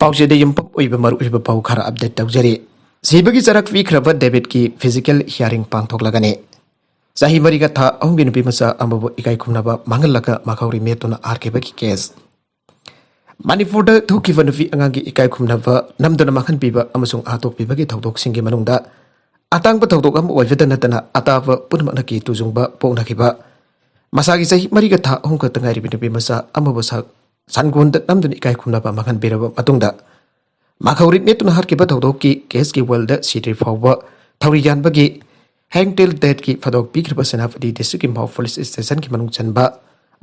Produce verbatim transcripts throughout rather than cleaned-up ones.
ꯄꯥꯎꯆꯦꯗ ꯌꯨꯝꯐꯝ ꯑꯣꯏꯕ ꯃꯔꯨꯑꯣꯏꯕ ꯄꯥꯎ ꯈꯔ ꯑꯞꯗꯦꯠ ꯇꯧꯖꯔꯤ꯫ ꯁꯤꯕꯒꯤ ꯆꯔꯥꯛ ꯄꯤꯈ꯭ꯔꯕ ꯗꯦꯕꯤꯠꯀꯤ ꯐꯤꯖꯤꯀꯦꯜ ꯍꯤꯌꯥꯔꯤꯡ ꯄꯥꯡꯊꯣꯛꯂꯒꯅꯤ꯫ ꯆꯍꯤ ꯃꯔꯤꯒ ꯊꯥ ꯑꯍꯨꯝꯒꯤ ꯅꯨꯄꯤ ꯃꯆꯥ ꯑꯃꯕꯨ ꯏꯀꯥꯏ ꯈꯨꯝꯅꯕ ꯃꯥꯡꯍꯜꯂꯒ ꯃꯈꯧꯔꯤ ꯃꯦꯠꯇꯨꯅ ꯍꯥꯠꯈꯤꯕꯒꯤ ꯀꯦꯁ꯫ ꯃꯅꯤꯄꯨꯔꯗ ꯊꯣꯛꯈꯤꯕ ꯅꯨꯄꯤ ꯑꯉꯥꯡꯒꯤ ꯏꯀꯥꯏ ꯈꯨꯝꯅꯕ ꯅꯝꯗꯨꯅ ꯃꯥꯡꯍꯟꯕꯤꯕ ꯑꯃꯁꯨꯡ ꯍꯥꯠꯇꯣꯛꯄꯤꯕꯒꯤ ꯊꯧꯗꯣꯛꯁꯤꯡꯒꯤ ꯃꯅꯨꯡꯗ ꯑꯇꯥꯡꯕ ꯊꯧꯗꯣꯛ ꯑꯃ ꯑꯣꯏꯕꯇ ꯅꯠꯇꯅ ꯑꯇꯥꯕ ꯄꯨꯝꯅꯃꯛꯅ ꯀꯤ ꯇꯨꯖꯨꯡꯕ ꯄꯣꯛꯅꯈꯤꯕ ꯃꯁꯥꯒꯤ ꯆꯍꯤ ꯃꯔꯤꯒ ꯊꯥ ꯑꯍꯨꯝ ꯈꯛꯇ ꯉꯥꯏꯔꯤꯕ ꯅꯨꯄꯤ ꯃꯆꯥ ꯑꯃꯕꯨ ꯁ-, ꯁꯟꯒꯣꯟꯗ ꯅꯝꯗꯨꯅ ꯏꯀꯥꯏ ꯈꯨꯝꯅꯕ ꯃꯥꯡꯍꯟꯕꯤꯔꯕ ꯃꯇꯨꯡꯗ ꯃꯈꯧꯔꯤ ꯃꯦꯠꯇꯨꯅ ꯍꯥꯠꯈꯤꯕ ꯊꯧꯗꯣꯛꯀꯤ ꯀꯦꯁꯀꯤ ꯋꯥꯏꯜꯗ ꯁꯤꯗ꯭ꯔꯤ ꯐꯥꯎꯕ ꯊꯧꯔꯤ ꯌꯥꯟꯕꯒꯤ ꯍꯦꯡ ꯇꯤꯜ ꯗꯦꯠꯀꯤ ꯊꯧꯗꯣꯛ ꯄꯤꯈ꯭ꯔꯤꯕ ꯁꯦꯅꯥꯄꯇꯤ ꯗꯤꯁꯇ꯭ꯔꯤꯛꯀꯤ ꯃꯥꯎ ꯄꯨꯂꯤꯁ ꯁ꯭ꯇꯦꯁꯟꯒꯤ ꯃꯅꯨꯡ ꯆꯟꯕ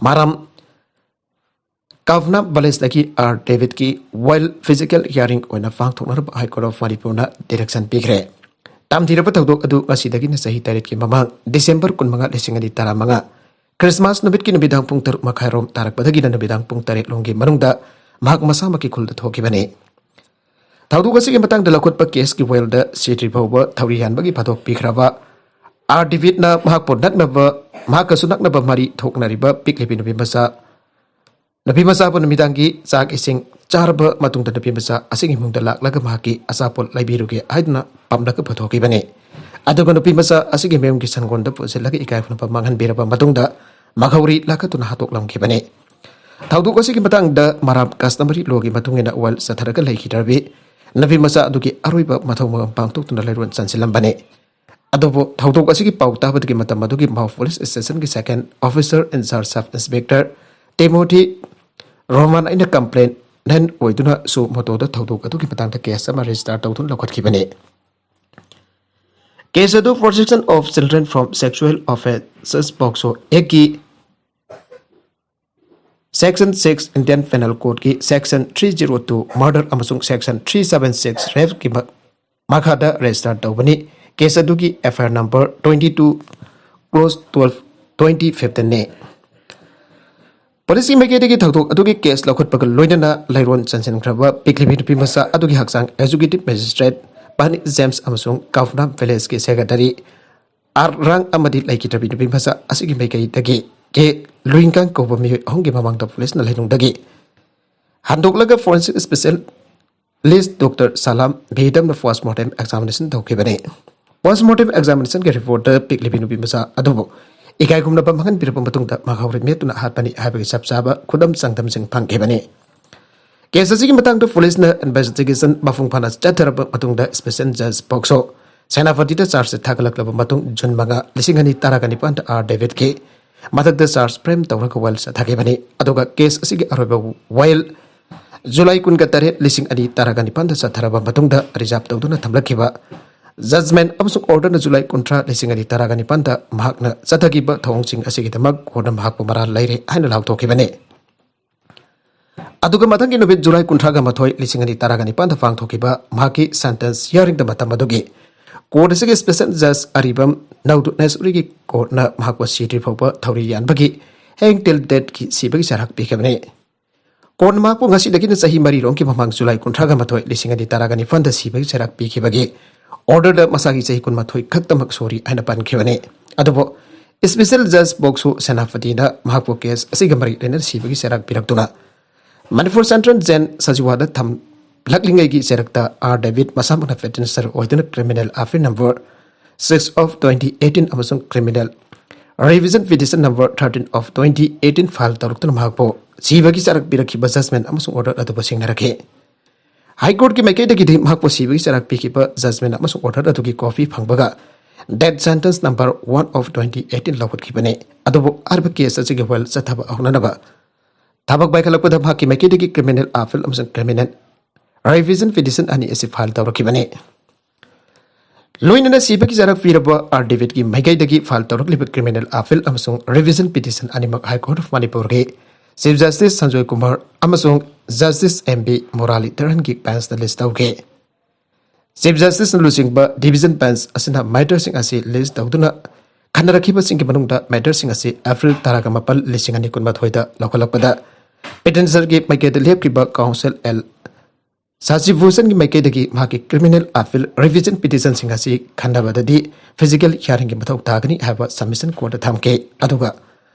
ꯃꯔꯥꯝ ꯀꯥꯚꯅꯥ ꯚꯤꯂꯦꯖꯇꯒꯤ ꯑꯥꯔ ꯗꯦꯕꯤꯠꯀꯤ ꯋꯥꯏꯜ ꯐꯤꯖꯤꯀꯦꯜ ꯍꯤꯌꯥꯔꯤꯡ ꯑꯣꯏꯅ ꯄꯥꯡꯊꯣꯛꯅꯅꯕ ꯍꯥꯏ ꯀꯣꯔꯠ ꯑꯣꯐ ꯃꯅꯤꯄꯨꯔꯅ ꯗꯤꯔꯦꯛꯁꯟ ꯄꯤꯈ꯭ꯔꯦ꯫ ꯇꯥꯝꯊꯤꯔꯕ ꯊꯧꯗꯣꯛ ꯑꯗꯨ ꯉꯁꯤꯗꯒꯤꯅ ꯆꯍꯤ ꯇꯔꯦꯠꯀꯤ ꯃꯃꯥꯡ ꯗꯤꯁꯦꯝꯕꯔ ꯀꯨꯟꯃꯉꯥ, ꯂꯤꯁꯤꯡ ꯑꯅꯤ ꯇꯔꯥꯃꯉꯥ, ꯈ꯭ꯔꯤꯁꯃꯥꯁ ꯅꯨꯃꯤꯠꯀꯤ ꯅꯨꯃꯤꯗꯥꯡ ꯄꯨꯡ ꯇꯔꯨꯛ ꯃꯈꯥꯏꯔꯣꯝ ꯇꯥꯔꯛꯄꯗꯒꯤꯅ ꯅꯨꯃꯤꯗꯥꯡ ꯄꯨꯡ ꯇꯔꯦꯠ ꯂꯣꯝꯒꯤ ꯃꯅꯨꯡꯗ ꯃꯍꯥꯛ ꯃꯁꯥꯃꯛꯀꯤ ꯈꯨꯜꯗ ꯊꯣꯛꯈꯤꯕꯅꯤ꯫ ꯊꯧꯗꯣꯛ ꯑꯁꯤꯒꯤ ꯃꯇꯥꯡꯗ ꯂꯧꯈꯠꯄ ꯀꯦꯁꯀꯤ ꯋꯥꯏꯜꯗ ꯁꯤꯗ꯭ꯔꯤ ꯐꯥꯎꯕ ꯊꯧꯔꯤ ꯌꯥꯟꯕꯒꯤ ꯊꯧꯗꯣꯛ ꯄꯤꯈ꯭ꯔꯕ ꯑꯥꯔ ꯗꯦꯕꯤꯠꯅ ꯃꯍꯥꯛꯄꯨ ꯅꯛꯅꯕ, ꯃꯍꯥꯛꯀꯁꯨ ꯅꯛꯅꯕ ꯃꯔꯤ ꯊꯣꯛꯅꯔꯤꯕ ꯄꯤꯛꯂꯤꯕꯤ ꯅꯨꯄꯤ ꯃꯆꯥ, ꯅꯨꯄꯤ ꯃꯆꯥꯕꯨ ꯅꯨꯃꯤꯗꯥꯡꯒꯤ ꯆꯥꯛ ꯏꯁꯤꯡ ꯆꯥꯔꯕ ꯃꯇꯨꯡꯗ ꯅꯨꯄꯤ ꯃꯆꯥ ꯑꯁꯤꯒꯤ ꯏꯃꯨꯡꯗ ꯂꯥꯛꯂꯒ ꯃꯍꯥꯛꯀꯤ ꯑꯆꯥꯄꯣꯠ ꯂꯩꯕꯤꯔꯨꯒꯦ ꯍꯥꯏꯗꯨꯅ ꯄꯥꯝꯂꯒ ꯄꯨꯊꯣꯛꯈꯤꯕꯅꯤ꯫ ꯑꯗꯨꯒ ꯅꯨꯄꯤ ꯃꯆꯥ ꯑꯁꯤꯒꯤ ꯃꯌꯨꯝꯒꯤ ꯁꯪꯒꯣꯟꯗ ꯄꯨꯁꯤꯜꯂꯒ ꯏꯀꯥꯏ ꯈꯨꯝꯅꯕ ꯃꯥꯡꯍꯟꯕꯤꯔꯕ ꯃꯇꯨꯡꯗ ꯃꯈꯧꯔꯤ ꯂꯥꯛꯀꯠꯇꯨꯅ ꯍꯥꯠꯇꯣꯛꯂꯝꯈꯤꯕꯅꯤ꯫ ꯊꯧꯗꯣꯛ ꯑꯁꯤꯒꯤ ꯃꯇꯥꯡꯗ ꯃꯔꯥꯝ customary law ꯒꯤ ꯃꯇꯨꯡ ꯏꯟꯅ ꯋꯥꯏꯜ ꯆꯠꯊꯔꯒ ꯂꯩꯈꯤꯗ꯭ꯔꯕꯤ ꯅꯨꯄꯤ ꯃꯆꯥ ꯑꯗꯨꯒꯤ ꯑꯔꯣꯏꯕ ꯃꯊꯧ ꯃꯉꯝ ꯄꯥꯡꯊꯣꯛꯇꯨꯅ ꯂꯩꯔꯣꯟ ꯆꯟꯁꯤꯜꯂꯝꯕꯅꯤ꯫ ꯑꯗꯨꯕꯨ ꯊꯧꯗꯣꯛ ꯑꯁꯤꯒꯤ ꯄꯥꯎ ꯇꯥꯕꯗꯒꯤ ꯃꯇꯝ ꯑꯗꯨꯒꯤ ꯃꯥꯎ ꯄꯨꯂꯤꯁ ꯁ꯭ꯇꯦꯁꯟꯒꯤ second officer in charge sub inspector Timothy Roman ꯑꯩꯅ complainant ꯑꯣꯏꯗꯨꯅ suo motoꯗ ꯊꯧꯗꯣꯛ ꯑꯗꯨꯒꯤ ꯃꯇꯥꯡꯗ ꯀꯦꯁ ꯑꯃ ꯔꯦꯖꯤꯁꯇꯥꯔ ꯇꯧꯗꯨꯅ ꯂꯧꯈꯠꯈꯤꯕꯅꯤ꯫ ꯀꯦꯁ ꯑꯗꯨ Protection of Children from Sexual Offences, POCSO Act ꯀꯤ Section six, Indian Penal Code ꯀꯤ Section three zero two, murder ꯑꯃꯁꯨꯡ Section three seven six, rape ꯀꯤ ꯃ-, ꯃꯈꯥꯗ ꯔꯦꯖꯤꯁꯇꯥꯔ ꯇꯧꯕꯅꯤ꯫ ꯀꯦꯁ ꯑꯗꯨꯒꯤ F I R number twenty two cross twelve twenty fifteen ꯅꯤ꯫ ꯄꯨꯂꯤꯁꯀꯤ ꯃꯥꯏꯀꯩꯗꯒꯤ ꯊꯧꯗꯣꯛ ꯑꯗꯨꯒꯤ ꯀꯦꯁ ꯂꯧꯈꯠꯄꯒ ꯂꯣꯏꯅꯅ ꯂꯩꯔꯣꯟ ꯆꯟꯁꯤꯟꯈ꯭ꯔꯕ ꯄꯤꯛꯂꯤꯕꯤ ꯅꯨꯄꯤ ꯃꯆꯥ ꯑꯗꯨꯒꯤ ꯍꯛꯆꯥꯡ ꯑꯦꯛꯖꯤꯀ꯭ꯌꯨꯇꯤꯚ ꯃꯦꯖꯤꯁꯇ꯭ꯔꯦꯠ ꯄꯥꯅꯤ ꯖꯦꯝꯁ ꯑꯃꯁꯨꯡ ꯀꯥꯐꯅꯥ ꯚꯤꯂꯦꯖꯀꯤ ꯁꯦꯀ꯭ꯔꯦꯇꯔꯤ ꯑꯥꯔ ꯔꯥꯡ ꯑꯃꯗꯤ ꯂꯩꯈꯤꯗ꯭ꯔꯕꯤ ꯅꯨꯄꯤ ꯃꯆꯥ ꯑꯁꯤꯒꯤ ꯃꯥꯏꯀꯩꯗꯒꯤ ꯀꯦ ꯂꯨꯏꯡꯀꯥꯡ ꯀꯧꯕ ꯃꯤꯑꯣꯏ ꯑꯍꯨꯝꯒꯤ ꯃꯃꯥꯡꯗ ꯄꯨꯂꯤꯁꯅ ꯂꯩꯅꯨꯡꯗꯒꯤ ꯍꯟꯗꯣꯛꯂꯒ forensic special ꯂꯤꯁ ꯗꯣꯛꯇꯔ ꯁꯂꯥꯝ ꯚꯤꯗꯝꯅ ꯄꯣꯁꯃꯣꯔꯇꯦꯝ ꯑꯦꯛꯖꯥꯃꯤꯅꯦꯁꯟ ꯇꯧꯈꯤꯕꯅꯤ꯫ ꯄꯣꯁꯃꯣꯔꯇꯦꯝ ꯑꯦꯛꯖꯥꯃꯤꯅꯦꯁꯟꯒꯤ ꯔꯤꯄꯣꯔꯠꯇ ꯄꯤꯛꯂꯤꯕꯤ ꯅꯨꯄꯤ ꯃꯆꯥ ꯑꯗꯨꯕꯨ ꯏꯀꯥꯏ ꯈꯨꯝꯅꯕ ꯃꯥꯡꯍꯟꯕꯤꯔꯕ ꯃꯇꯨꯡꯗ ꯃꯈꯥ ꯍꯧꯔꯤ ꯃꯤꯠꯇꯨꯅ ꯍꯥꯠꯄꯅꯤ ꯍꯥꯏꯕꯒꯤ ꯆꯞ ꯆꯥꯕ ꯈꯨꯗꯝ ꯆꯥꯡꯗꯝꯁꯤꯡ ꯐꯪꯈꯤꯕꯅꯤ꯫ ꯀꯦꯁ ꯑꯁꯤꯒꯤ ꯃꯇꯥꯡꯗ ꯄꯨꯂꯤꯁꯅ ꯏꯟꯚꯦꯁꯇꯤꯒꯦꯁꯟ ꯃꯄꯨꯡ ꯐꯥꯅ ꯆꯠꯊꯔꯕ ꯃꯇꯨꯡꯗ ꯁ꯭ꯄꯦꯁꯦꯜ ꯖꯖ ꯄꯣꯛꯁꯣ ꯁꯦꯅꯥꯄꯇꯤꯗ ꯆꯥꯔꯖꯁꯤꯠ ꯊꯥꯒꯠꯂꯛꯂꯕ ꯃꯇꯨꯡ ꯖꯨꯟ ꯃꯉꯥ, ꯂꯤꯁꯤꯡ ꯑꯅꯤ ꯇꯔꯥꯒ ꯅꯤꯄꯥꯟꯗ ꯑꯥꯔ ꯗꯦꯕꯤꯠꯀꯤ ꯃꯊꯛꯇ ꯆꯥꯔꯖ ꯐ꯭ꯔꯦꯝ ꯇꯧꯔꯒ ꯋꯥꯌꯦꯜ ꯆꯠꯊꯈꯤꯕꯅꯤ꯫ ꯑꯗꯨꯒ ꯀꯦꯁ ꯑꯁꯤꯒꯤ ꯑꯔꯣꯏꯕ ꯋꯥꯌꯦꯜ ꯖꯨꯂꯥꯏ ꯀꯨꯟꯒ ꯇꯔꯦꯠ, ꯂꯤꯁꯤꯡ ꯑꯅꯤ ꯇꯔꯥꯒ ꯅꯤꯄꯥꯟꯗ ꯆꯠꯊꯔꯕ ꯃꯇꯨꯡꯗ ꯔꯤꯖꯥꯔꯚ ꯇꯧꯗꯨꯅ ꯊꯝꯂꯛꯈꯤꯕ ꯖꯖꯃꯦꯟ ꯑꯃꯁꯨꯡ ꯑꯣꯔꯗꯔꯅ ꯖꯨꯂꯥꯏ ꯀꯨꯟꯊ꯭ꯔꯥ, ꯂꯤꯁꯤꯡ ꯑꯅꯤ ꯇꯔꯥꯒ ꯅꯤꯄꯥꯟꯗ ꯃꯍꯥꯛꯅ ꯆꯠꯊꯈꯤꯕ ꯊꯧꯑꯣꯡꯁꯤꯡ ꯑꯁꯤꯒꯤꯗꯃꯛ ꯀꯣꯔꯠꯅ ꯃꯍꯥꯛꯄꯨ ꯃꯔꯥꯜ ꯂꯩꯔꯦ ꯍꯥꯏꯅ ꯂꯥꯎꯊꯣꯛꯈꯤꯕꯅꯤ꯫ ꯑꯗꯨꯒ ꯃꯊꯪꯒꯤ ꯅꯨꯃꯤꯠ ꯖꯨꯂꯥꯏ ꯀꯨꯟꯊ꯭ꯔꯥꯒ ꯃꯥꯊꯣꯏ, ꯂꯤꯁꯤꯡ ꯑꯅꯤ ꯇꯔꯥꯒ ꯅꯤꯄꯥꯟꯗ ꯄꯥꯡꯊꯣꯛꯈꯤꯕ ꯃꯍꯥꯛꯀꯤ ꯁꯦꯟꯇꯦꯟꯁ ꯍꯤꯌꯥꯔꯤꯡꯗ ꯃꯇꯝ ꯑꯗꯨꯒꯤ ꯀꯣꯔꯠ ꯑꯁꯤꯒꯤ ꯁ꯭ꯄꯦꯁꯦꯜ ꯖꯖ ꯑꯔꯤꯕꯝ ꯅꯧꯗꯨꯅꯦꯁꯣꯔꯤꯒꯤ ꯀꯣꯔꯠꯅ ꯃꯍꯥꯛꯄꯨ ꯁꯤꯗ꯭ꯔꯤ ꯐꯥꯎꯕ ꯊꯧꯔꯤ ꯌꯥꯟꯕꯒꯤ ꯍꯦꯡ ꯇꯤꯜ ꯗꯦꯠꯀꯤ ꯁꯤꯕꯒꯤ ꯆꯩꯔꯥꯛ ꯄꯤꯈꯤꯕꯅꯤ꯫ ꯀꯣꯔꯠꯅ ꯃꯍꯥꯛꯄꯨ ꯉꯁꯤꯗꯒꯤꯅ ꯆꯍꯤ ꯃꯔꯤꯔꯣꯝꯒꯤ ꯃꯃꯥꯡ ꯖꯨꯂꯥꯏ ꯀꯨꯟꯊ꯭ꯔꯥꯒ ꯃꯥꯊꯣꯏ, ꯂꯤꯁꯤꯡ ꯑꯅꯤ ꯇꯔꯥꯒ ꯅꯤꯄꯥꯟꯗ ꯁꯤꯕꯒꯤ ꯆꯩꯔꯥꯛ ꯄꯤꯈꯤꯕꯒꯤ ꯑꯣꯔꯗꯔꯗ ꯃꯁꯥꯒꯤ ꯆꯍꯤ ꯀꯨꯟꯃꯥꯊꯣꯏ ꯈꯛꯇꯃꯛ ꯁꯣꯔꯤ ꯍꯥꯏꯅ ꯄꯟꯈꯤꯕꯅꯤ꯫ ꯑꯗꯨꯕꯨ ꯁ꯭ꯄꯦꯁꯦꯜ ꯖꯖ ꯕꯣꯛꯁꯨ ꯁꯦꯅꯥꯄꯇꯤꯅ ꯃꯍꯥꯛꯄꯨ ꯀꯦꯁ ꯑꯁꯤꯒ ꯃꯔꯤ ꯂꯩꯅꯅ ꯁꯤꯕꯒꯤ ꯆꯩꯔꯥꯛ ꯄꯤꯔꯛꯇꯨꯅ ꯃꯅꯤꯄꯨꯔ ꯁꯦꯟꯇ꯭ꯔꯦꯜ ꯖꯦꯜ ꯁꯖꯤꯋꯥꯗ ꯊꯝꯂꯛꯂꯤꯉꯩꯒꯤ ꯆꯩꯔꯥꯛꯇ ꯑꯥꯔ ꯗꯦꯕꯤꯠ ꯃꯁꯥꯃꯛꯅ ꯄꯦꯇꯤꯁꯅꯔ ꯑꯣꯏꯗꯨꯅ criminal appeal number six of twenty eighteen ꯑꯃꯁꯨꯡ criminal revision petition number thirteen of twenty eighteen file ꯇꯧꯔꯛꯇꯨꯅ ꯃꯍꯥꯛꯄꯨ ꯁꯤꯕꯒꯤ ꯆꯩꯔꯥꯛ ꯄꯤꯔꯛꯈꯤꯕ ꯖꯖꯃꯦꯟ ꯑꯃꯁꯨꯡ ꯑꯣꯔꯗꯔ ꯑꯗꯨꯕꯨ ꯁꯤꯡꯅꯔꯛꯈꯤ꯫ ꯍꯥꯏ ꯀꯣꯔꯠꯀꯤ ꯃꯥꯏꯀꯩꯗꯒꯤꯗꯤ ꯃꯍꯥꯛꯄꯨ ꯁꯤꯕꯒꯤ ꯆꯩꯔꯥꯛ ꯄꯤꯈꯤꯕ ꯖꯖꯃꯦꯟ ꯑꯃꯁꯨꯡ ꯑꯣꯔꯗꯔ ꯑꯗꯨꯒꯤ ꯀꯣꯄꯤ ꯐꯪꯕꯒ date sentence number one of twenty eighteen ꯂꯧꯈꯠꯈꯤꯕꯅꯤ꯫ ꯑꯗꯨꯕꯨ ꯍꯥꯏꯔꯤꯕ ꯀꯦꯁ ꯑꯁꯤꯒꯤ ꯋꯥꯌꯦꯜ ꯆꯠꯊꯕ ꯍꯧꯅꯅꯕ ꯊꯕꯛ ꯄꯥꯏꯈꯠꯂꯛꯄꯗ ꯃꯍꯥꯛꯀꯤ ꯃꯥꯏꯀꯩꯗꯒꯤ ꯀ꯭ꯔꯤꯃꯤꯅꯦꯜ ꯑꯥꯐꯤꯜ ꯑꯃꯁꯨꯡ ꯀ꯭ꯔꯤꯃꯤꯅꯦꯜ ꯔꯤꯚꯤꯖꯟ ꯄꯤꯇꯤꯁꯟ ꯑꯅꯤ ꯑꯁꯤ ꯐꯥꯏꯜ ꯇꯧꯔꯛꯈꯤꯕꯅꯤ꯫ ꯂꯣꯏꯅꯅ ꯁꯤꯕꯒꯤ ꯆꯩꯔꯥꯛ ꯄꯤꯔꯕ ꯑꯥꯔ ꯗꯦꯕꯤꯠꯀꯤ ꯃꯥꯏꯀꯩꯗꯒꯤ ꯐꯥꯏꯜ ꯇꯧꯔꯛꯂꯤꯕ ꯀ꯭ꯔꯤꯃꯤꯅꯦꯜ ꯑꯥꯐꯤꯜ ꯑꯃꯁꯨꯡ ꯔꯤꯚꯤꯖꯟ ꯄꯤꯇꯤꯁꯟ ꯑꯅꯤꯃꯛ ꯍꯥꯏ ꯀꯣꯔꯠ ꯑꯣꯐ ꯃꯅꯤꯄꯨꯔꯒꯤ ꯆꯤꯐ ꯖꯁꯇꯤꯁ ꯁꯟꯖꯣꯏ ꯀꯨꯃꯥꯔ ꯑꯃꯁꯨꯡ ꯖꯁꯇꯤꯁ ꯑꯦꯝ ꯕꯤ ꯃꯨꯔꯥꯂꯤꯙꯔꯟꯒꯤ ꯕꯦꯟꯁꯇ ꯂꯤꯁ ꯇꯧꯈꯤ꯫ ꯆꯤꯐ ꯖꯁꯇꯤꯁꯅ ꯂꯨꯆꯤꯡꯕ ꯗꯤꯚꯤꯖꯟ ꯕꯦꯟꯁ ꯑꯁꯤꯅ ꯃꯦꯇꯔꯁꯤꯡ ꯑꯁꯤ ꯂꯤꯁ ꯇꯧꯗꯨꯅ ꯈꯟꯅꯔꯛꯈꯤꯕꯁꯤꯡꯒꯤ ꯃꯅꯨꯡꯗ ꯃꯦꯇꯔꯁꯤꯡ ꯑꯁꯤ ꯑꯦꯄ꯭ꯔꯤꯜ ꯇꯔꯥꯒ ꯃꯥꯄꯟ, ꯂꯤꯁꯤꯡ ꯑꯅꯤ ꯀꯨꯟꯃꯥꯊꯣꯏꯗ ꯂꯧꯈꯠꯂꯛꯄꯗ ꯄꯤꯇꯤꯁꯅꯔꯒꯤ ꯃꯥꯏꯀꯩꯗ ꯂꯦꯞꯈꯤꯕ ꯀꯥꯎꯟꯁꯤꯜ ꯑꯦꯜ ꯁꯥꯁꯤꯚꯨꯁꯟꯒꯤ ꯃꯥꯏꯀꯩꯗꯒꯤ ꯃꯍꯥꯛꯀꯤ ꯀ꯭ꯔꯤꯃꯤꯅꯦꯜ ꯑꯥꯐꯤꯜ ꯔꯤꯚꯤꯖꯟ ꯄꯤꯇꯤꯁꯟꯁꯤꯡ ꯑꯁꯤ ꯈꯟꯅꯕꯗꯗꯤ ꯐꯤꯖꯤꯀꯦꯜ ꯍꯤꯌꯥꯔꯤꯡꯒꯤ ꯃꯊꯧ ꯇꯥꯒꯅꯤ ꯍꯥꯏꯕ ꯁꯕꯃꯤꯁꯟ ꯀꯣꯔꯠꯇ ꯊꯝꯈꯤ꯫ ꯑꯗꯨꯒ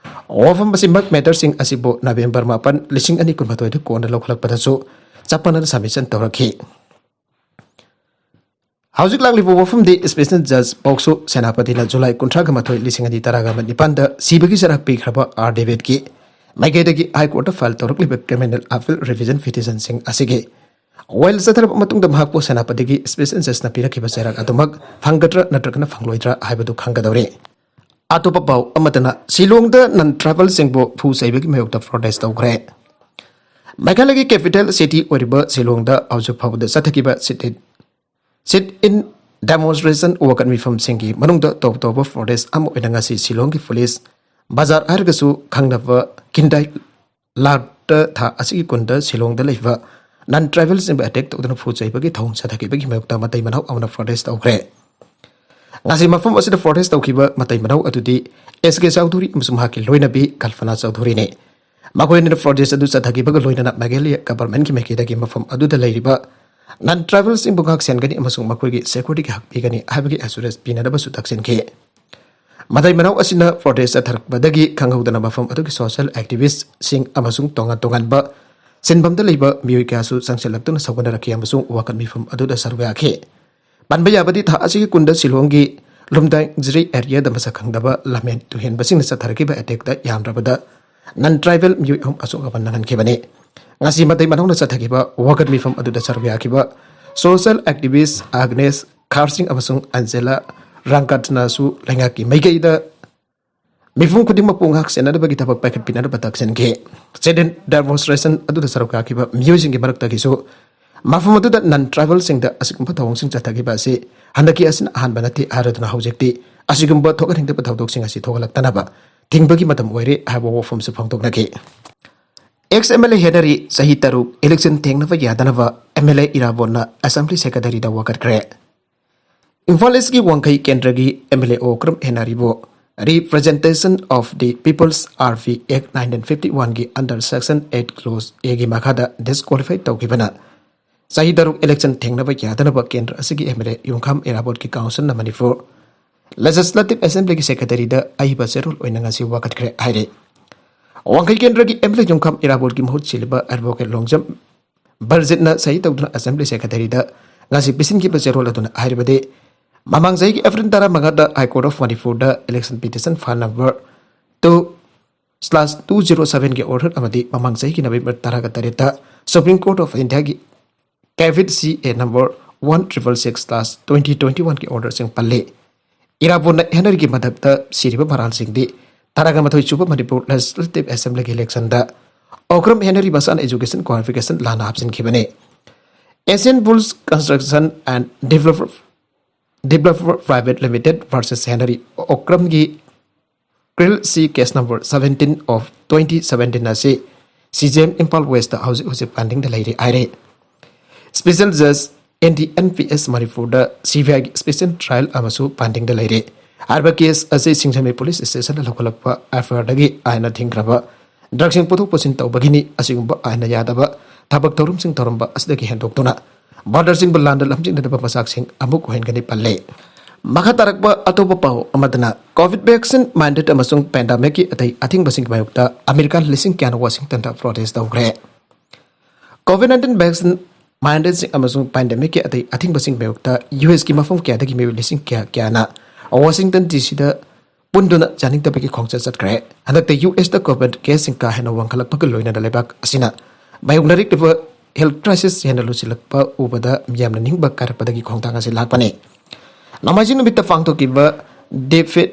ꯋꯥꯐꯝ ꯑꯁꯤꯃꯛ ꯃꯦꯇꯔꯁꯤꯡ ꯑꯁꯤꯕꯨ ꯅꯕꯦꯝꯕꯔ ꯃꯥꯄꯟ, ꯂꯤꯁꯤꯡ ꯑꯅꯤ ꯀꯨꯟꯃꯥꯊꯣꯏꯗ ꯀꯣꯟꯅ ꯂꯧꯈꯠꯂꯛꯄꯗꯁꯨ ꯆꯞ ꯃꯥꯟꯅꯅ ꯁꯕꯃꯤꯁꯟ ꯇꯧꯔꯛꯈꯤ꯫ ꯍꯧꯖꯤꯛ ꯂꯥꯛꯂꯤꯕ ꯋꯥꯐꯝꯗꯤ, ꯁ꯭ꯄꯦꯁꯦꯜ ꯖꯖ ꯄꯣꯛꯁꯣ ꯁꯦꯅꯥꯄꯇꯤꯅ ꯖꯨꯂꯥꯏ ꯀꯨꯟꯊ꯭ꯔꯥꯒ ꯃꯥꯊꯣꯏ, ꯂꯤꯁꯤꯡ ꯑꯅꯤ ꯇꯔꯥꯒ ꯅꯤꯄꯥꯟꯗ ꯁꯤꯕꯒꯤ ꯆꯩꯔꯥꯛ ꯄꯤꯈ꯭ꯔꯕ ꯑꯥꯔ ꯗꯦꯕꯤꯠꯀꯤ ꯃꯥꯏꯀꯩꯗꯒꯤ ꯍꯥꯏ ꯀꯣꯔꯠꯇ ꯐꯥꯏꯜ ꯇꯧꯔꯛꯂꯤꯕ ꯀ꯭ꯔꯤꯃꯤꯅꯦꯜ ꯑꯄꯤꯜ ꯔꯤꯚꯤꯖꯟ ꯄꯤꯇꯤꯁꯟꯁꯤꯡ ꯑꯁꯤꯒꯤ ꯋꯥꯌꯦꯜ ꯆꯠꯊꯔꯕ ꯃꯇꯨꯡꯗ ꯃꯍꯥꯛꯄꯨ ꯁꯦꯅꯥꯄꯇꯤꯒꯤ ꯁ꯭ꯄꯦꯁꯦꯜ ꯖꯖꯅ ꯄꯤꯔꯛꯈꯤꯕ ꯆꯩꯔꯥꯛ ꯑꯗꯨꯃꯛ ꯐꯪꯒꯗ꯭ꯔꯥ ꯅꯠꯇ꯭ꯔꯒꯅ ꯐꯪꯂꯣꯏꯗ꯭ꯔꯥ ꯍꯥꯏꯕꯗꯨ ꯈꯪꯒꯗꯧꯔꯤ꯫ ꯑꯇꯣꯞꯄ ꯄꯥꯎ ꯑꯃꯗꯅ, ꯁꯤꯂꯣꯡꯗ ꯅꯟ ꯇ꯭ꯔꯥꯏꯕꯦꯜꯁꯤꯡꯕꯨ ꯐꯨ ꯆꯩꯕꯒꯤ ꯃꯥꯌꯣꯛꯇ ꯄ꯭ꯔꯣꯇꯦꯁ ꯇꯧꯈ꯭ꯔꯦ꯫ ꯃꯦꯘꯥꯂꯌꯒꯤ ꯀꯦꯄꯤꯇꯦꯜ ꯁꯤꯇꯤ ꯑꯣꯏꯔꯤꯕ ꯁꯤꯂꯣꯡꯗ ꯍꯧꯖꯤꯛ ꯐꯥꯎꯕꯗ ꯆꯠꯊꯈꯤꯕ ꯁꯤꯠ ꯏꯟ, ꯁꯤꯠ ꯏꯟ ꯗꯦꯃꯣꯟꯁꯇ꯭ꯔꯦꯁꯟ ꯋꯥꯀꯠ ꯃꯤꯐꯝꯁꯤꯡꯒꯤ ꯃꯅꯨꯡꯗ ꯇꯣꯞ ꯇꯣꯞꯄ ꯄ꯭ꯔꯣꯇꯦꯁ ꯑꯃ ꯑꯣꯏꯅ ꯉꯁꯤ ꯁꯤꯂꯣꯡꯒꯤ ꯄꯨꯂꯤꯁ ꯕꯖꯥꯔ ꯍꯥꯏꯔꯒꯁꯨ ꯈꯪꯅꯕ ꯀꯤꯟꯗꯥꯏ ꯂꯥꯠꯇ ꯊꯥ ꯑꯁꯤꯒꯤ ꯀꯨꯟꯗ ꯁꯤꯂꯣꯡꯗ ꯂꯩꯕ ꯅꯟ ꯇ꯭ꯔꯥꯏꯕꯦꯜꯁꯤꯡꯕꯨ ꯑꯦꯇꯦꯛ ꯇꯧꯗꯨꯅ ꯐꯨ ꯆꯩꯕꯒꯤ ꯊꯧꯑꯣꯡ ꯆꯠꯊꯈꯤꯕꯒꯤ ꯃꯥꯌꯣꯛꯇ ꯃꯇꯩ ꯃꯅꯥꯎ ꯑꯃꯅ ꯄ꯭ꯔꯣꯇꯦꯁ ꯇꯧꯈ꯭ꯔꯦ꯫ ꯉꯁꯤ ꯃꯐꯝ ꯑꯁꯤꯗ ꯄ꯭ꯔꯣꯇꯦꯁ ꯇꯧꯈꯤꯕ ꯃꯇꯩ ꯃꯅꯥꯎ ꯑꯗꯨꯗꯤ ꯑꯦꯁ ꯀꯦ ꯆꯧꯙꯨꯔꯤ ꯑꯃꯁꯨꯡ ꯃꯍꯥꯛꯀꯤ ꯂꯣꯏꯅꯕꯤ ꯀꯜꯄꯅꯥ ꯆꯧꯙꯨꯔꯤꯅꯤ꯫ ꯃꯈꯣꯏ ꯑꯅꯤꯅ ꯄ꯭ꯔꯣꯇꯦꯁ ꯑꯗꯨ ꯆꯠꯊꯈꯤꯕꯒ ꯂꯣꯏꯅꯅ ꯃꯦꯘꯥꯂꯌ ꯒꯚꯔꯟꯃꯦꯟꯠꯀꯤ ꯃꯥꯏꯀꯩꯗꯒꯤ ꯃꯐꯝ ꯑꯗꯨꯗ ꯂꯩꯔꯤꯕ ꯅꯟ ꯇ꯭ꯔꯥꯏꯕꯦꯜꯁꯤꯡꯕꯨ ꯉꯥꯛ ꯁꯦꯟꯒꯅꯤ ꯑꯃꯁꯨꯡ ꯃꯈꯣꯏꯒꯤ ꯁꯦꯀ꯭ꯌꯨꯔꯤꯇꯤꯒꯤ ꯍꯛ ꯄꯤꯒꯅꯤ ꯍꯥꯏꯕꯒꯤ ꯑꯦꯁꯨꯔꯦꯟꯁ ꯄꯤꯅꯅꯕꯁꯨ ꯇꯛꯁꯤꯟꯈꯤ꯫ ꯃꯇꯩ ꯃꯅꯥꯎ ꯑꯁꯤꯅ ꯄ꯭ꯔꯣꯇꯦꯁ ꯆꯠꯊꯔꯛꯄꯗꯒꯤ ꯈꯪꯍꯧꯗꯅ ꯃꯐꯝ ꯑꯗꯨꯒꯤ ꯁꯣꯁꯤꯌꯦꯜ ꯑꯦꯛꯇꯤꯚꯤꯁ꯭ꯠꯁꯤꯡ ꯑꯃꯁꯨꯡ ꯇꯣꯉꯥꯟ ꯇꯣꯉꯥꯟꯕ ꯁꯤꯟꯐꯝꯗ ꯂꯩꯕ ꯃꯤꯑꯣꯏ ꯀꯌꯥꯁꯨ ꯆꯪꯁꯤꯜꯂꯛꯇꯨꯅ ꯁꯧꯒꯠꯅꯔꯛꯈꯤ ꯑꯃꯁꯨꯡ ꯋꯥꯀꯠ ꯃꯤꯐꯝ ꯑꯗꯨꯗ ꯁꯔꯨꯛ ꯌꯥꯈꯤ꯫ ꯄꯟꯕ ꯌꯥꯕꯗꯤ, ꯊꯥ ꯑꯁꯤꯒꯤ ꯀꯨꯟꯗ ꯁꯤꯂꯣꯡꯒꯤ ꯂꯨꯝꯗꯥꯏ ꯖꯤꯔꯤ ꯑꯦꯔꯤꯌꯥꯗ ꯃꯁꯛ ꯈꯪꯗꯕ ꯂꯝꯍꯦꯟ ꯇꯨꯍꯦꯟꯕꯁꯤꯡꯅ ꯆꯠꯊꯔꯛꯈꯤꯕ ꯑꯦꯇꯦꯛꯇ ꯌꯥꯝꯗ꯭ꯔꯕꯗ ꯅꯟ ꯇ꯭ꯔꯥꯏꯕꯦꯜ ꯃꯤꯑꯣꯏ ꯑꯍꯨꯝ ꯑꯁꯣꯛ ꯑꯄꯟ ꯅꯪꯍꯟꯈꯤꯕꯅꯤ꯫ ꯉꯁꯤ ꯃꯇꯩ ꯃꯅꯥꯎꯅ ꯆꯠꯊꯈꯤꯕ ꯋꯥꯀꯠ ꯃꯤꯐꯝ ꯑꯗꯨꯗ ꯁꯔꯨꯛ ꯌꯥꯈꯤꯕ ꯁꯣꯁꯤꯌꯦꯜ ꯑꯦꯛꯇꯤꯚꯤꯁ꯭ꯠ ꯑꯥꯒꯅꯦꯁ ꯈꯥꯔꯁꯤꯡ ꯑꯃꯁꯨꯡ ꯑꯟꯖꯦꯂꯥ ꯔꯥꯡꯀꯠꯅꯁꯨ ꯂꯩꯉꯥꯛꯀꯤ ꯃꯥꯏꯀꯩꯗ ꯃꯤꯄꯨꯝ ꯈꯨꯗꯤꯡꯃꯛꯄꯨ ꯉꯥꯛ ꯁꯦꯟꯅꯅꯕꯒꯤ ꯊꯕꯛ ꯄꯥꯏꯈꯠꯄꯤꯅꯅꯕ ꯇꯛꯁꯤꯟꯈꯤ꯫ ꯁꯤꯠ ꯏꯟ ꯗꯦꯃꯣꯟꯁꯇ꯭ꯔꯦꯁꯟ ꯑꯗꯨꯗ ꯁꯔꯨꯛ ꯌꯥꯈꯤꯕ ꯃꯤꯑꯣꯏꯁꯤꯡꯒꯤ ꯃꯔꯛꯇꯒꯤꯁꯨ ꯃꯐꯝ ꯑꯗꯨꯗ ꯅꯟ ꯇ꯭ꯔꯥꯏꯕꯦꯜꯁꯤꯡꯗ ꯑꯁꯤꯒꯨꯝꯕ ꯊꯧꯑꯣꯡꯁꯤꯡ ꯆꯠꯊꯈꯤꯕ ꯑꯁꯤ ꯍꯟꯗꯛꯀꯤ ꯑꯁꯤꯅ ꯑꯍꯥꯟꯕ ꯅꯠꯇꯦ ꯍꯥꯏꯔꯗꯨꯅ ꯍꯧꯖꯤꯛꯇꯤ ꯑꯁꯤꯒꯨꯝꯕ ꯊꯣꯛꯍꯟꯅꯤꯡꯗꯕ ꯊꯧꯗꯣꯛꯁꯤꯡ ꯑꯁꯤ ꯊꯣꯛꯍꯜꯂꯛꯇꯅꯕ ꯊꯤꯡꯕꯒꯤ ꯃꯇꯝ ꯑꯣꯏꯔꯦ ꯍꯥꯏꯕ ꯋꯥꯐꯝꯁꯨ ꯐꯣꯡꯗꯣꯛꯅꯈꯤ꯫ X M L A Henry ꯆꯍꯤ ꯇꯔꯨꯛ ꯏꯂꯦꯛꯁꯟ ꯊꯦꯡꯅꯕ ꯌꯥꯗꯅꯕ ꯑꯦꯝ ꯑꯦꯜ ꯑꯦ ꯏꯔꯥꯕꯣꯠꯅ ꯑꯦꯁꯦꯝꯕ꯭ꯂꯤ ꯁꯦꯀ꯭ꯔꯦꯇꯔꯤꯗ ꯋꯥꯀꯠꯈ꯭ꯔꯦ꯫ ꯏꯝꯐꯥꯜ ꯏꯁꯀꯤ ꯋꯥꯡꯈꯩ ꯀꯦꯟꯗ꯭ꯔꯒꯤ ꯑꯦꯝ ꯑꯦꯜ ꯑꯦ ꯑꯣꯀ꯭ꯔꯝ ꯍꯦꯅꯔꯤꯕꯨ Representation of the People's R P Act nineteen fifty one ꯒꯤ under section eight clause A ꯒꯤ ꯃꯈꯥꯗ ꯗꯤꯁꯀ꯭ꯋꯥꯂꯤꯐꯥꯏ ꯇꯧꯈꯤꯕꯅ ꯆꯍꯤ ꯇꯔꯨꯛ ꯏꯂꯦꯛꯁꯟ ꯊꯦꯡꯅꯕ ꯌꯥꯗꯅꯕ ꯀꯦꯟꯗ꯭ꯔ ꯑꯁꯤꯒꯤ ꯑꯦꯝ ꯑꯦꯜ ꯑꯦ ꯌꯨꯝꯈꯥꯝ ꯏꯔꯥꯕꯣꯠꯀꯤ ꯀꯥꯎꯟꯁꯤꯜꯅ ꯃꯅꯤꯄꯨꯔ ꯂꯦꯖꯤꯁꯂꯦꯇꯤꯚ ꯑꯦꯁꯦꯝꯕ꯭ꯂꯤꯒꯤ ꯁꯦꯀ꯭ꯔꯦꯇꯔꯤꯗ ꯑꯏꯕ ꯆꯦꯔꯣꯜ ꯑꯣꯏꯅ ꯉꯁꯤ ꯋꯥꯀꯠꯈ꯭ꯔꯦ ꯍꯥꯏꯔꯤ꯫ ꯋꯥꯡꯈꯩ ꯀꯦꯟꯗ꯭ꯔꯒꯤ ꯑꯦꯝ ꯑꯦꯜ ꯑꯦ ꯌꯨꯝꯈꯥꯝ ꯏꯔꯥꯕꯣꯠꯀꯤ ꯃꯍꯨꯠ ꯁꯤꯜꯂꯤꯕ ꯑꯦꯗꯚꯣꯀꯦꯠ ꯂꯣꯡꯖꯝ ꯕꯜꯖꯤꯠꯅ ꯁꯍꯤ ꯇꯧꯗꯨꯅ Assembly Secretaryꯗ ꯉꯁꯤ ꯄꯤꯁꯤꯟꯈꯤꯕ ꯆꯦꯔꯣꯜ ꯑꯗꯨꯅ ꯍꯥꯏꯔꯤꯕꯗꯤ, ꯃꯃꯥꯡ ꯆꯍꯤꯒꯤ April ꯇꯔꯥꯃꯉꯥꯗ High Court of Manipurꯗ election petition file number two slash two zero sevenꯒꯤ order ꯑꯃꯗꯤ ꯃꯃꯥꯡ ꯆꯍꯤꯒꯤ November ꯇꯔꯥꯒ ꯇꯔꯦꯠꯇ Supreme Court of Indiaꯒꯤ Cavid C A number one triple six slash twenty twenty-oneꯒꯤ orderꯁꯤꯡ ꯄꯜꯂꯤ꯫ ꯏꯔꯥꯕꯣꯠꯅ ꯍꯦꯅꯔꯤꯒꯤ ꯃꯊꯛꯇ ꯁꯤꯔꯤꯕ ꯃꯔꯥꯜꯁꯤꯡꯗꯤ ꯇꯔꯥꯒ ꯃꯥꯊꯣꯏ ꯁꯨꯕ Manipur Legislative Assemblyꯒꯤ electionꯗ ꯑꯣꯀ꯭ꯔꯝ ꯍꯦꯅꯔꯤ ꯃꯁꯥꯅ education qualification ꯂꯥꯟꯅ ꯍꯥꯞꯆꯤꯟꯈꯤꯕꯅꯤ꯫ Asian Bulls Construction and Developer, Developer Private Limited versus Henry ꯑꯣꯀ꯭ꯔꯝꯒꯤ Krill C case number seventeen of twenty seventeen ꯑꯁꯤ C J M Imphal Westꯇ ꯍꯧꯖꯤꯛ ꯍꯧꯖꯤꯛ pendingꯗ ꯂꯩꯔꯤ ꯍꯥꯏꯔꯤ꯫ Special Judge N D N P S ꯃꯅꯤꯄꯨꯔꯗ CBIꯒꯤ special trial ꯑꯃꯁꯨ pendingꯗ ꯂꯩꯔꯤ꯫ ꯍꯥꯏꯔꯤꯕ case ꯑꯁꯤ ꯁꯤꯡꯖꯃꯩ police stationꯗ ꯂꯧꯈꯠꯂꯛꯄ F I Rꯗꯒꯤ ꯑꯥꯏꯟꯅ ꯊꯤꯡꯈ꯭ꯔꯕ drugꯁꯤꯡ ꯄꯨꯊꯣꯛ ꯄꯨꯁꯤꯟ ꯇꯧꯕꯒꯤꯅꯤ꯫ ꯑꯁꯤꯒꯨꯝꯕ ꯑꯥꯏꯟꯅ ꯌꯥꯗꯕ ꯊꯕꯛ ꯊꯧꯔꯝꯁꯤꯡ ꯇꯧꯔꯝꯕ ꯑꯁꯤꯗꯒꯤ ꯍꯦꯟꯗꯣꯛꯇꯨꯅ borderꯁꯤꯡꯕꯨ ꯂꯥꯟꯗ ꯂꯝꯖꯤꯡꯅꯗꯕ ꯃꯆꯥꯛꯁꯤꯡ ꯑꯃꯨꯛ ꯑꯣꯏꯍꯟꯒꯅꯤ ꯄꯜꯂꯦ꯫ ꯃꯈꯥ ꯇꯥꯔꯛꯄ ꯑꯇꯣꯞꯄ ꯄꯥꯎ ꯑꯃꯗꯅ, COVID vaccine mandate ꯑꯃꯁꯨꯡ pandemicꯀꯤ ꯑꯇꯩ ꯑꯊꯤꯡꯕꯁꯤꯡꯒꯤ ꯃꯥꯌꯣꯛꯇ ꯑꯃꯦꯔꯤꯀꯥ ꯂꯤꯁꯤꯡ ꯀꯌꯥꯅ ꯋꯥꯁꯤꯡꯇꯟꯗ protest ꯇꯧꯈ꯭ꯔꯦ꯫ COVID nineteen vaccine mandateꯁꯤꯡ ꯑꯃꯁꯨꯡ pandemicꯀꯤ ꯑꯇꯩ ꯑꯊꯤꯡꯕꯁꯤꯡꯒꯤ ꯃꯥꯌꯣꯛꯇ US ꯀꯤ ꯃꯐꯝ ꯀꯌꯥꯗꯒꯤ ꯃꯤꯑꯣꯏ ꯂꯤꯁꯤꯡ ꯀꯌꯥ ꯀꯌꯥꯅ ꯋꯥꯁꯤꯡꯇꯟ DCꯗ ꯄꯨꯟꯗꯨꯅ ꯌꯥꯅꯤꯡꯗꯕꯒꯤ ꯈꯣꯡꯆꯠ ꯆꯠꯈ꯭ꯔꯦ꯫ ꯍꯟꯗꯛꯇ USꯇ COVID caseꯁꯤꯡ ꯀꯥ ꯍꯦꯟꯅ ꯋꯥꯡꯈꯠꯂꯛꯄꯒ ꯂꯣꯏꯅꯅ ꯂꯩꯕꯥꯛ ꯑꯁꯤꯅ ꯃꯥꯌꯣꯛꯅꯔꯛꯂꯤꯕ health crisis ꯍꯦꯟꯅ ꯂꯨꯁꯤꯜꯂꯛꯄ ꯎꯕꯗ ꯃꯤꯌꯥꯝꯅ ꯅꯤꯡꯕ ꯀꯥꯏꯔꯛꯄꯗꯒꯤ ꯈꯣꯡꯊꯥꯡ ꯑꯁꯤ ꯂꯥꯛꯄꯅꯤ꯫ ꯅꯣꯡꯃꯥꯏꯖꯤꯡ ꯅꯨꯃꯤꯠꯇ ꯄꯥꯡꯊꯣꯛꯈꯤꯕ Defeat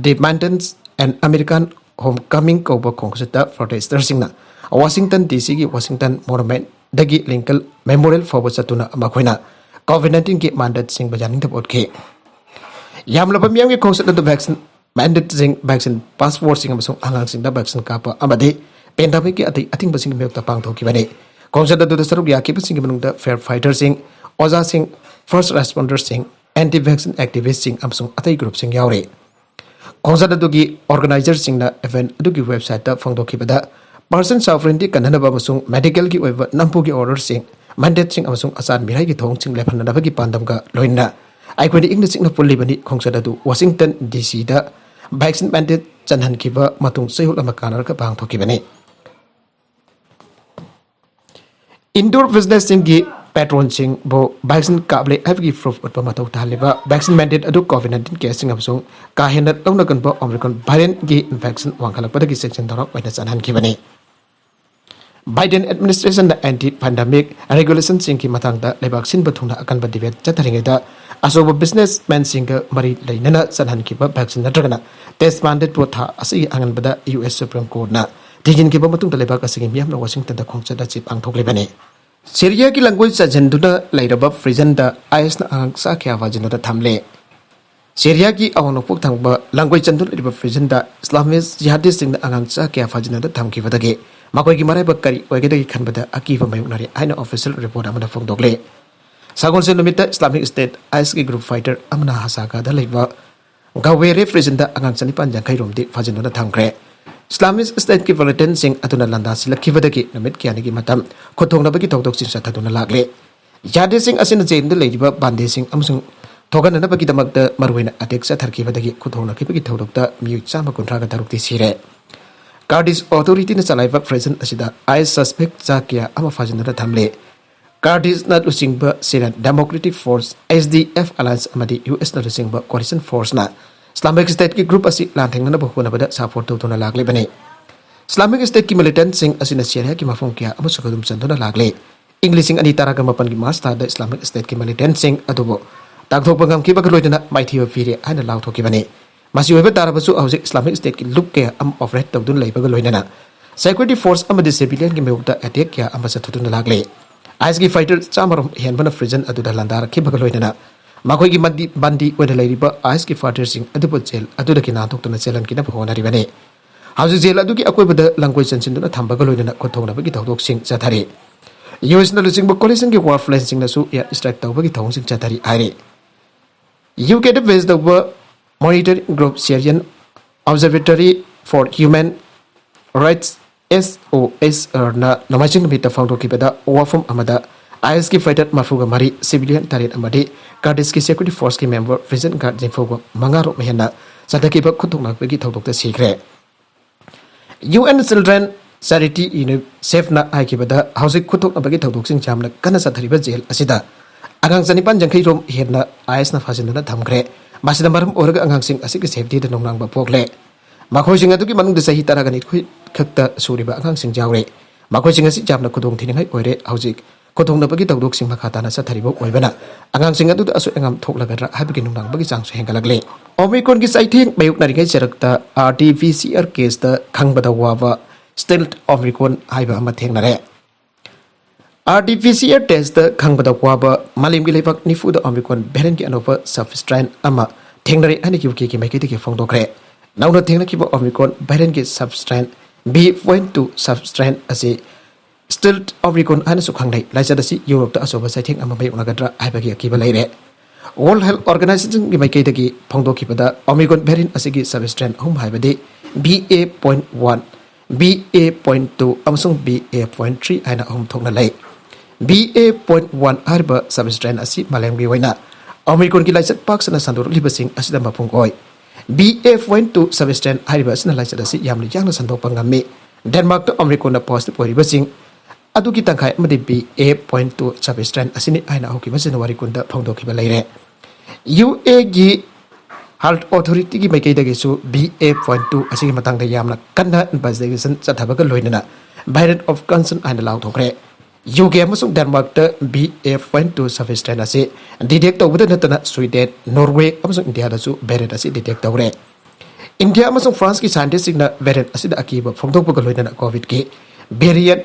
Demandants and American Homecoming ꯀꯧꯕ ꯈꯣꯡꯆꯠꯇ protesterꯁꯤꯡꯅ ꯋꯥꯁꯤꯡꯇꯟ DCꯒꯤ Washington Monumentꯗꯒꯤ Lincoln Memorial ꯐꯥꯎꯕ ꯆꯠꯇꯨꯅ ꯃꯈꯣꯏꯅ COVID nineteenꯒꯤ mandateꯁꯤꯡꯕꯨ ꯌꯥꯅꯤꯡꯗꯕ ꯎꯠꯈꯤ꯫ ꯌꯥꯝꯂꯕ ꯃꯤꯌꯥꯝꯒꯤ ꯈꯣꯡꯆꯠ ꯑꯗꯨ vaccine mandateꯁꯤꯡ, vaccine passportꯁꯤꯡ ꯑꯃꯁꯨꯡ ꯑꯉꯥꯡꯁꯤꯡꯗ vaccine ꯀꯥꯞꯄ ꯑꯃꯗꯤ pandemicꯀꯤ ꯑꯇꯩ ꯑꯊꯤꯡꯕꯁꯤꯡꯒꯤ ꯃꯥꯌꯣꯛꯇ ꯄꯥꯡꯊꯣꯛꯈꯤꯕꯅꯤ꯫ ꯈꯣꯡꯆꯠ ꯑꯗꯨꯗ ꯁꯔꯨꯛ ꯌꯥꯈꯤꯕꯁꯤꯡꯒꯤ ꯃꯅꯨꯡꯗ firefighterꯁꯤꯡ, ꯑꯣꯖꯥꯁꯤꯡ, first responderꯁꯤꯡ, anti vaccine activistꯁꯤꯡ ꯑꯃꯁꯨꯡ ꯑꯇꯩ groupꯁꯤꯡ ꯌꯥꯎꯔꯤ꯫ ꯈꯣꯡꯆꯠ ꯑꯗꯨꯒꯤ organizerꯁꯤꯡꯅ event ꯑꯗꯨꯒꯤ websiteꯇ ꯐꯣꯡꯗꯣꯛꯈꯤꯕꯗ, person sovereignty ꯀꯟꯅꯅꯕ ꯑꯃꯁꯨꯡ medicalꯒꯤ ꯑꯣꯏꯕ ꯅꯝꯐꯨꯒꯤ orderꯁꯤꯡ, mandateꯁꯤꯡ ꯑꯃꯁꯨꯡ ꯑꯆꯥꯟ ꯃꯤꯔꯥꯏꯒꯤ ꯊꯧꯑꯣꯡꯁꯤꯡ ꯂꯦꯞꯍꯟꯅꯅꯕꯒꯤ ꯄꯥꯟꯗꯝꯒ ꯂꯣꯏꯅꯅ ꯑꯩꯈꯣꯏꯅ ꯏꯪꯅ ꯆꯤꯛꯅ ꯄꯨꯜꯂꯤꯕꯅꯤ꯫ ꯈꯣꯡꯆꯠ ꯑꯗꯨ Washington DCꯗ vaccine mandate ꯆꯟꯍꯟꯈꯤꯕ ꯃꯇꯨꯡ ꯆꯌꯣꯜ ꯑꯃ ꯀꯥꯟꯅꯔꯒ ꯄꯥꯡꯊꯣꯛꯈꯤꯕꯅꯤ꯫ Indoor businessꯁꯤꯡꯒꯤ ꯄꯦꯇ꯭ꯔꯣꯟꯁꯤꯡꯕꯨ ꯚꯦꯛꯁꯤꯟ ꯀꯥꯞꯂꯦ ꯍꯥꯏꯕꯒꯤ ꯄ꯭ꯔꯨꯐ ꯎꯠꯄ ꯃꯊꯧ ꯇꯥꯍꯜꯂꯤꯕ ꯚꯦꯛꯁꯤꯟ ꯃꯦꯟꯗꯦꯠ ꯑꯗꯨ ꯀꯣꯚꯤꯗ ꯅꯥꯏꯟꯇꯤꯟ ꯀꯦꯁꯁꯤꯡ ꯑꯃꯁꯨꯡ ꯀꯥ ꯍꯦꯟꯅ ꯂꯧꯅꯒꯟꯕ ꯑꯣꯃꯤꯀ꯭ꯔꯣꯟ ꯚꯥꯏꯔꯦꯟꯒꯤ ꯏꯟꯐꯦꯛꯁꯟ ꯋꯥꯡꯈꯠꯂꯛꯄꯗꯒꯤ ꯆꯦꯛꯁꯤꯟ ꯊꯧꯔꯥꯡ ꯑꯣꯏꯅ ꯆꯠꯍꯟꯈꯤꯕꯅꯤ꯫ ꯕꯥꯏꯗꯦꯟ ꯑꯦꯗꯃꯤꯅꯤꯁꯇ꯭ꯔꯦꯁꯟꯅ ꯑꯦꯟꯇꯤ ꯄꯦꯟꯗꯦꯃꯤꯛ ꯔꯦꯒꯨꯂꯦꯁꯟꯁꯤꯡꯒꯤ ꯃꯇꯥꯡꯗ ꯂꯩꯕꯥꯛ ꯁꯤꯟꯕ ꯊꯨꯡꯅ ꯑꯀꯟꯕ ꯗꯤꯕꯦꯠ ꯆꯠꯊꯔꯤꯉꯩꯗ, ꯑꯆꯧꯕ ꯕꯤꯖꯤꯅꯦꯁꯃꯦꯟꯁꯤꯡꯒ ꯃꯔꯤ ꯂꯩꯅꯅ ꯆꯠꯍꯟꯈꯤꯕ ꯚꯦꯛꯁꯤꯟ ꯅꯠꯇ꯭ꯔꯒꯅ ꯇꯦꯁ ꯃꯥꯟꯗꯦꯠꯄꯨ ꯊꯥ ꯑꯁꯤꯒꯤ ꯑꯉꯟꯕꯗ ꯌꯨ ꯑꯦꯁ ꯁꯨꯄ꯭ꯔꯤꯝ ꯀꯣꯔꯠꯅ ꯊꯤꯡꯖꯤꯟꯈꯤꯕ ꯃꯇꯨꯡꯗ, ꯂꯩꯕꯥꯛ ꯑꯁꯤꯒꯤ ꯃꯤꯌꯥꯝꯅ ꯋꯥꯁꯤꯡꯇꯟꯗ ꯈꯣꯡꯆꯠ ꯑꯁꯤ ꯄꯥꯡꯊꯣꯛꯂꯤꯕꯅꯤ꯫ ꯁꯤꯔꯤꯌꯥꯒꯤ ꯂꯥꯟꯒꯣꯏ ꯆꯟꯁꯤꯟꯗꯨꯅ ꯂꯩꯔꯕ ꯄ꯭ꯔꯤꯖꯟꯗ ꯑꯥꯏꯁꯅ ꯑꯉꯥꯡ ꯆꯥ ꯀꯌꯥ ꯐꯥꯖꯤꯟꯗꯨꯅ ꯊꯝꯂꯦ꯫ ꯁꯤꯔꯤꯌꯥꯒꯤ ꯑꯋꯥꯡ ꯅꯣꯡꯄꯣꯛ ꯊꯪꯕ ꯂꯥꯟꯒꯣꯏ ꯆꯟꯗꯨꯅ ꯂꯩꯔꯤꯕ ꯄ꯭ꯔꯤꯖꯟꯗ ꯏꯁꯂꯥꯃꯤꯁ ꯖꯤꯍꯥꯗꯤꯁꯁꯤꯡꯅ ꯑꯉꯥꯡ ꯆꯥ ꯀꯌꯥ ꯐꯥꯖꯤꯟꯗꯨꯅ ꯊꯝꯈꯤꯕꯗꯒꯤ ꯃꯈꯣꯏꯒꯤ ꯃꯔꯥꯏꯕꯛ ꯀꯔꯤ ꯑꯣꯏꯒꯗꯒꯦ ꯈꯟꯕꯗ ꯑꯀꯤꯕ ꯃꯥꯌꯣꯛꯅꯔꯦ ꯍꯥꯏꯅ ꯑꯣꯐꯤꯁꯤꯌꯦꯜ ꯔꯤꯄꯣꯔꯠ ꯑꯃꯅ ꯐꯣꯡꯗꯣꯛꯂꯦ꯫ ꯁꯒꯣꯜꯁꯦꯜ ꯅꯨꯃꯤꯠꯇ ꯏꯁꯂꯥꯃꯤꯛ ꯁ꯭ꯇꯦꯠ ꯑꯥꯏꯁꯀꯤ ꯒ꯭ꯔꯨꯞ ꯐꯥꯏꯇꯔ ꯑꯃꯅ ꯍꯁꯥꯀꯥꯗ ꯂꯩꯕ ꯒꯋꯦꯔꯦ ꯄ꯭ꯔꯤꯖꯟꯗ ꯑꯉꯥꯡ ꯆꯅꯤꯄꯥꯟ ꯌꯥꯡꯈꯩ ꯔꯣꯝꯗꯤ ꯐꯥꯖꯤꯟꯗꯨꯅ ꯊꯝꯈ꯭ꯔꯦ꯫ ꯏꯁꯂꯥꯃꯤꯛ ꯁ꯭ꯇꯦꯠꯀꯤ ꯃꯤꯂꯤꯇꯦꯟꯠꯁꯤꯡ ꯑꯗꯨꯅ ꯂꯥꯟꯗꯥꯁꯤꯜꯂꯛꯈꯤꯕꯗꯒꯤ ꯅꯨꯃꯤꯠ ꯀꯌꯥꯅꯤꯒꯤ ꯃꯇꯝ ꯈꯨꯠꯊꯣꯡꯅꯕꯒꯤ ꯊꯧꯗꯣꯛꯁꯤꯡ ꯆꯠꯊꯗꯨꯅ ꯂꯥꯛꯂꯦ꯫ ꯖꯤꯍꯥꯗꯤꯁꯤꯡ ꯑꯁꯤꯅ ꯖꯦꯜꯗ ꯂꯩꯔꯤꯕ ꯕꯥꯟꯗꯤꯁꯤꯡ ꯑꯃꯁꯨꯡ ꯊꯣꯛꯍꯟꯅꯅꯕꯒꯤꯗꯃꯛꯇ ꯃꯔꯨꯑꯣꯏꯅ ꯑꯦꯇꯦꯛ ꯆꯠꯊꯔꯛꯈꯤꯕꯗꯒꯤ ꯈꯨꯠꯊꯣꯡꯅꯈꯤꯕꯒꯤ ꯊꯧꯗꯣꯛꯇ ꯃꯤꯑꯣꯏ ꯆꯥꯝꯃ ꯀꯨꯟꯊ꯭ꯔꯥꯒ ꯇꯔꯨꯛꯇꯤ ꯁꯤꯔꯦ꯫ ꯀꯥꯔꯗꯤꯁ ꯑꯣꯊꯣꯔꯤꯇꯤꯅ ꯆꯂꯥꯏꯕ ꯄ꯭ꯔꯤꯖꯟ ꯑꯁꯤꯗ ꯑꯥꯏꯁ ꯁꯁꯄꯦꯛ ꯆꯥ ꯀꯌꯥ ꯑꯃ ꯐꯥꯖꯤꯟꯗꯨꯅ ꯊꯝꯂꯦ꯫ ꯀꯥꯔꯗꯤꯁꯅ ꯂꯨꯆꯤꯡꯕ Syrian democratic forces, S D F, alliance ꯑꯃꯗꯤ ꯌꯨ ꯑꯦꯁꯅ ꯂꯨꯆꯤꯡꯕ ꯀꯣꯑꯦꯂꯤꯁꯟ ꯐꯣꯔꯁꯅ ꯏꯁꯂꯥꯃꯤꯛ ꯁ꯭ꯇꯦꯠꯀꯤ ꯒ꯭ꯔꯨꯞ ꯑꯁꯤ ꯂꯥꯟꯊꯦꯡꯅꯅꯕ ꯍꯣꯠꯅꯕꯗ ꯁꯄꯣꯔꯠ ꯇꯧꯗꯨꯅ ꯂꯥꯛꯂꯤꯕꯅꯤ꯫ ꯏꯁꯂꯥꯃꯤꯛ ꯁ꯭ꯇꯦꯠꯀꯤ ꯃꯤꯂꯤꯇꯦꯟꯠꯁꯤꯡ ꯑꯁꯤꯅ ꯁꯤꯔꯤꯌꯥꯒꯤ ꯃꯐꯝ ꯀꯌꯥ ꯑꯃꯁꯨ ꯈꯨꯗꯨꯝ ꯆꯟꯗꯨꯅ ꯂꯥꯛꯂꯤ꯫ ꯏꯪ ꯂꯤꯁꯤꯡ ꯑꯅꯤ ꯇꯔꯥꯒ ꯃꯥꯄꯟꯒꯤ ꯃꯥꯔꯆ ꯊꯥꯗ ꯏꯁꯂꯥꯃꯤꯛ ꯁ꯭ꯇꯦꯠꯀꯤ ꯃꯤꯂꯤꯇꯦꯟꯠꯁꯤꯡ ꯑꯗꯨꯕꯨ ꯇꯥꯡꯊꯣꯛꯄ ꯉꯝꯈꯤꯕꯒ ꯂꯣꯏꯅꯅ ꯃꯥꯏꯊꯤꯕ ꯄꯤꯔꯦ ꯍꯥꯏꯅ ꯂꯥꯎꯊꯣꯛꯈꯤꯕꯅꯤ꯫ ꯃꯁꯤ ꯑꯣꯏꯕ ꯇꯥꯔꯕꯁꯨ, ꯍꯧꯖꯤꯛ ꯏꯁꯂꯥꯃꯤꯛ ꯁ꯭ꯇꯦꯠꯀꯤ ꯂꯨꯞ ꯀꯌꯥ ꯑꯃ ꯑꯣꯄꯔꯦꯠ ꯇꯧꯗꯨꯅ ꯂꯩꯕꯒ ꯂꯣꯏꯅꯅ ꯁꯦꯀ꯭ꯌꯨꯔꯤꯇꯤ ꯐꯣꯔꯁ ꯑꯃꯗꯤ ꯁꯤꯚꯤꯂꯤꯌꯟꯒꯤ ꯃꯥꯌꯣꯛꯇ ꯑꯦꯇꯦꯛ ꯀꯌꯥ ꯑꯃ ꯆꯠꯊꯗꯨꯅ ꯂꯥꯛꯂꯤ꯫ ꯑꯥꯏꯁꯀꯤ ꯐꯥꯏꯇꯔ ꯆꯥꯝꯃꯔꯣꯝ ꯍꯦꯟꯕꯅ ꯄ꯭ꯔꯤꯖꯟ ꯑꯗꯨꯗ ꯂꯥꯟꯗꯥꯔꯛꯈꯤꯕꯒ ꯂꯣꯏꯅꯅ ꯃꯈꯣꯏꯒꯤ ꯃꯟꯗꯤ, ꯕꯟꯗꯤ ꯑꯣꯏꯅ ꯂꯩꯔꯤꯕ ꯑꯥꯏꯁꯀꯤ ꯐꯥꯏꯇꯔꯁꯤꯡ ꯑꯗꯨꯕꯨ ꯖꯦꯜ ꯑꯗꯨꯗꯒꯤ ꯅꯥꯟꯊꯣꯛꯇꯨꯅ ꯆꯦꯜꯍꯟꯈꯤꯅꯕ ꯍꯣꯠꯅꯔꯤꯕꯅꯤ꯫ ꯍꯧꯖꯤꯛ ꯖꯦꯜ ꯑꯗꯨꯒꯤ ꯑꯀꯣꯏꯕꯗ ꯂꯥꯟꯒꯣꯏ ꯆꯟꯁꯤꯟꯗꯨꯅ ꯊꯝꯕꯒ ꯂꯣꯏꯅꯅ ꯈꯨꯠꯊꯣꯡꯅꯕꯒꯤ ꯊꯧꯗꯣꯛꯁꯤꯡ ꯆꯠꯊꯔꯤ꯫ ꯌꯨ ꯑꯦꯁꯅ ꯂꯨꯆꯤꯡꯕ ꯀꯣꯑꯦꯂꯤꯁꯟꯒꯤ ꯋꯥꯔ ꯄ꯭ꯂꯦꯟꯁꯤꯡꯅꯁꯨ ꯑꯦꯌꯔ ꯁ꯭ꯇ꯭ꯔꯥꯏꯛ ꯇꯧꯕꯒꯤ ꯊꯧꯑꯣꯡꯁꯤꯡ ꯆꯠꯊꯔꯤ ꯍꯥꯏꯔꯤ꯫ ꯌꯨ ꯀꯦꯗ ꯕꯦꯖ ꯇꯧꯕ monitoring group Syrian observatory for human rights, S O H ꯑꯥꯔꯅ ꯅꯣꯡꯃꯥꯏꯖꯤꯡ ꯅꯨꯃꯤꯠꯇ ꯐꯣꯡꯗꯣꯛꯈꯤꯕꯗ ꯋꯥꯐꯝ ꯑꯃꯗ ꯑꯥꯏ ꯑꯦꯁꯀꯤ ꯐꯥꯏꯇꯔ ꯃꯔꯤꯐꯨꯒ ꯃꯔꯤ, ꯁꯤꯚꯤꯂꯤꯌꯟ ꯇꯔꯦꯠ ꯑꯃꯗꯤ ꯀꯥꯔꯗꯤꯁꯀꯤ ꯁꯦꯀ꯭ꯌꯨꯔꯤꯇꯤ ꯐꯣꯔꯁꯀꯤ ꯃꯦꯝꯕꯔ ꯄ꯭ꯔꯤꯖꯟ ꯒꯥꯔꯗ ꯅꯤꯐꯨꯒ ꯃꯉꯥ ꯔꯣꯝ ꯍꯦꯟꯅ ꯆꯠꯊꯈꯤꯕ ꯈꯨꯠꯊꯣꯛꯅꯕꯒꯤ ꯊꯧꯗꯣꯛꯇ ꯁꯤꯈ꯭ꯔꯦ꯫ ꯌꯨ ꯑꯦꯟ ꯆꯤꯜꯗ꯭ꯔꯦꯟ Charity UNICEFꯅ ꯍꯥꯏꯈꯤꯕꯗ, ꯍꯧꯖꯤꯛ ꯈꯨꯠꯊꯣꯛꯅꯕꯒꯤ ꯊꯧꯗꯣꯛꯁꯤꯡ ꯌꯥꯝꯅ ꯀꯟꯅ ꯆꯠꯊꯔꯤꯕ ꯖꯦꯜ ꯑꯁꯤꯗ ꯑꯉꯥꯡ ꯆꯅꯤꯄꯥꯟ ꯌꯥꯡꯈꯩ ꯔꯣꯝ ꯍꯦꯟꯅ ICEꯅ ꯐꯥꯖꯤꯟꯗꯨꯅ ꯊꯝꯈ꯭ꯔꯦ꯫ ꯃꯁꯤꯅ ꯃꯔꯝ ꯑꯣꯏꯔꯒ ꯑꯉꯥꯡꯁꯤꯡ ꯑꯁꯤꯒꯤ safetyꯗ ꯅꯨꯡꯅꯥꯡꯕ ꯄꯣꯛꯂꯦ꯫ ꯃꯈꯣꯏꯁꯤꯡ ꯑꯗꯨꯒꯤ ꯃꯅꯨꯡꯗ ꯆꯍꯤ ꯇꯔꯥꯅꯤꯊꯣꯏ ꯈꯛꯇ ꯁꯨꯔꯤꯕ ꯑꯉꯥꯡꯁꯤꯡ ꯌꯥꯎꯔꯦ꯫ ꯃꯈꯣꯏꯁꯤꯡ ꯑꯁꯤ ꯌꯥꯝꯅ ꯈꯨꯗꯣꯡ ꯊꯤꯅꯤꯡꯉꯥꯏ ꯑꯣꯏꯔꯦ꯫ ꯍꯧꯖꯤꯛ ꯈꯨꯗꯣꯡꯅꯕꯒꯤ ꯊꯧꯗꯣꯛꯁꯤꯡ ꯃꯈꯥ ꯇꯥꯅ ꯆꯠꯊꯔꯤꯕ ꯑꯣꯏꯕꯅ, ꯑꯉꯥꯡꯁꯤꯡ ꯑꯗꯨꯗ ꯑꯁꯣꯏ ꯑꯉꯥꯝ ꯊꯣꯛꯂꯒꯗ꯭ꯔꯥ ꯍꯥꯏꯕꯒꯤ ꯅꯨꯡꯅꯥꯡꯕꯒꯤ ꯆꯥꯡꯁꯨ ꯍꯦꯟꯒꯠꯂꯛꯂꯦ꯫ Omicronꯒꯤ ꯆꯩꯊꯦꯡ ꯃꯥꯌꯣꯛꯅꯔꯤꯉꯩ ꯆꯔꯛꯇ RT-PCR caseꯇ ꯈꯪꯕꯗ ꯋꯥꯕ stealth Omicron ꯍꯥꯏꯕ ꯑꯃ ꯊꯦꯡꯅꯔꯦ꯫ RT-PCR testꯇ ꯈꯪꯕꯗ ꯋꯥꯕ ꯃꯥꯂꯦꯝꯒꯤ ꯂꯩꯕꯥꯛ ꯅꯤꯐꯨꯗ Omicron variantꯀꯤ ꯑꯅꯧꯕ substrain ꯑꯃ ꯊꯦꯡꯅꯔꯦ ꯍꯥꯏꯅ UKꯒꯤ ꯃꯥꯏꯀꯩꯗꯒꯤ ꯐꯣꯡꯗꯣꯛꯈ꯭ꯔꯦ꯫ ꯅꯧꯅ ꯊꯦꯡꯅꯈꯤꯕ Omicron variantꯀꯤ substrain B point two substrain ꯑꯁꯤ stealth Omicron ꯍꯥꯏꯅꯁꯨ ꯈꯪꯅꯩ꯫ ꯂꯥꯏꯆꯠ ꯑꯁꯤ ꯌꯨꯔꯣꯞꯇ ꯑꯆꯧꯕ ꯆꯩꯊꯦꯡ ꯑꯃ ꯃꯥꯌꯣꯛꯅꯒꯗ꯭ꯔꯥ ꯍꯥꯏꯕꯒꯤ ꯑꯀꯤꯕ ꯂꯩꯔꯦ꯫ World Health Organizationꯒꯤ ꯃꯥꯏꯀꯩꯗꯒꯤ ꯐꯣꯡꯗꯣꯛꯈꯤꯕꯗ, Omicron variant ꯑꯁꯤꯒꯤ substrain ꯑꯍꯨꯝ, ꯍꯥꯏꯕꯗꯤ BA point one, BA point two ꯑꯃꯁꯨꯡ BA point three ꯍꯥꯏꯅ ꯑꯍꯨꯝ ꯊꯣꯛꯅ ꯂꯩ꯫ BA point one ꯍꯥꯏꯔꯤꯕ substrain ꯑꯁꯤ ꯃꯥꯂꯦꯝꯒꯤ ꯑꯣꯏꯅ Omicronꯒꯤ ꯂꯥꯏꯆꯠ ꯄꯥꯛ ꯁꯟꯅ ꯁꯟꯗꯣꯔꯛꯂꯤꯕꯁꯤꯡ ꯑꯁꯤꯗ ꯃꯄꯨꯡ ꯑꯣꯏ꯫ BA point two substrain ꯍꯥꯏꯔꯤꯕ ꯑꯁꯤꯅ ꯂꯥꯏꯆꯠ ꯑꯁꯤ ꯌꯥꯝꯅ ꯌꯥꯡꯅ ꯁꯟꯗꯣꯛꯄ ꯉꯝꯃꯤ꯫ Denmarkꯇ Omicronꯅ positive ꯑꯣꯏꯔꯤꯕꯁꯤꯡ ꯑꯗꯨꯒꯤ ꯇꯪꯈꯥꯏ ꯑꯃꯗꯤ BA point two substrain ꯑꯁꯤꯅꯤ ꯍꯥꯏꯅ ꯍꯧꯈꯤꯕ January ꯀꯨꯟꯗ ꯐꯣꯡꯗꯣꯛꯈꯤꯕ ꯂꯩꯔꯦ꯫ UAꯒꯤ Health Authorityꯒꯤ ꯃꯥꯏꯀꯩꯗꯒꯤꯁꯨ BA point two ꯑꯁꯤꯒꯤ ꯃꯇꯥꯡꯗ ꯌꯥꯝꯅ ꯀꯟꯅ investigation ꯆꯠꯊꯕꯒ ꯂꯣꯏꯅꯅ variant of concern ꯍꯥꯏꯅ ꯂꯥꯎꯊꯣꯛꯈ꯭ꯔꯦ꯫ UK ꯑꯃꯁꯨꯡ Denmarkꯇ BA point two substrain ꯑꯁꯤ detect ꯇꯧꯕꯗ ꯅꯠꯇꯅ, Sweden, Norway ꯑꯃꯁꯨꯡ ꯏꯟꯗꯤꯌꯥꯗꯁꯨ variant ꯑꯁꯤ detect ꯇꯧꯔꯦ꯫ ꯏꯟꯗꯤꯌꯥ ꯑꯃꯁꯨꯡ Franceꯀꯤ scientistꯁꯤꯡꯅ variant ꯑꯁꯤꯗ ꯑꯀꯤꯕ ꯐꯣꯡꯗꯣꯛꯄꯒ ꯂꯣꯏꯅꯅ COVIDꯀꯤ variant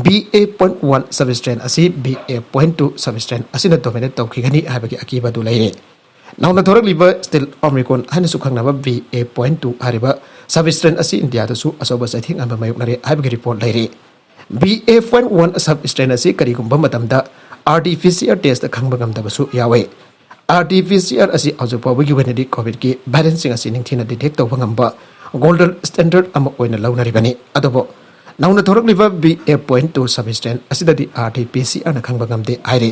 BA point one substrain ꯑꯁꯤ BA point two substrain ꯑꯁꯤꯅ dominate ꯇꯧꯈꯤꯒꯅꯤ ꯍꯥꯏꯕꯒꯤ ꯑꯀꯤꯕ ꯑꯗꯨ ꯂꯩꯔꯦ꯫ ꯅꯧꯅ ꯊꯣꯔꯛꯂꯤꯕ stealth Omicron ꯍꯥꯏꯅꯁꯨ ꯈꯪꯅꯕ BA point two ꯍꯥꯏꯔꯤꯕ substrain ꯑꯁꯤ ꯏꯟꯗꯤꯌꯥꯗꯁꯨ ꯑꯆꯧꯕ ꯆꯩꯊꯦꯡ ꯑꯃ ꯃꯥꯌꯣꯛꯅꯔꯦ ꯍꯥꯏꯕꯒꯤ report ꯂꯩꯔꯤ꯫ BA point one substrain ꯑꯁꯤ ꯀꯔꯤꯒꯨꯝꯕ ꯃꯇꯝꯗ RT-PCR testꯇ ꯈꯪꯕ ꯉꯝꯗꯕꯁꯨ ꯌꯥꯎꯏ꯫ RT-PCR ꯑꯁꯤ ꯍꯧꯖꯤꯛ ꯐꯥꯎꯕꯒꯤ ꯑꯣꯏꯅꯗꯤ COVIDꯀꯤ variantꯁꯤꯡ ꯑꯁꯤ ꯅꯤꯡꯊꯤꯅ detect ꯇꯧꯕ ꯉꯝꯕ golden standard ꯑꯃ ꯑꯣꯏꯅ ꯂꯧꯅꯔꯤꯕꯅꯤ꯫ ꯑꯗꯨꯕꯨ ꯅꯧꯅ ꯊꯣꯔꯛꯂꯤꯕ BA point two substrain ꯑꯁꯤꯗꯗꯤ RT-PCRꯅ ꯈꯪꯕ ꯉꯝꯗꯦ ꯍꯥꯏꯔꯤ꯫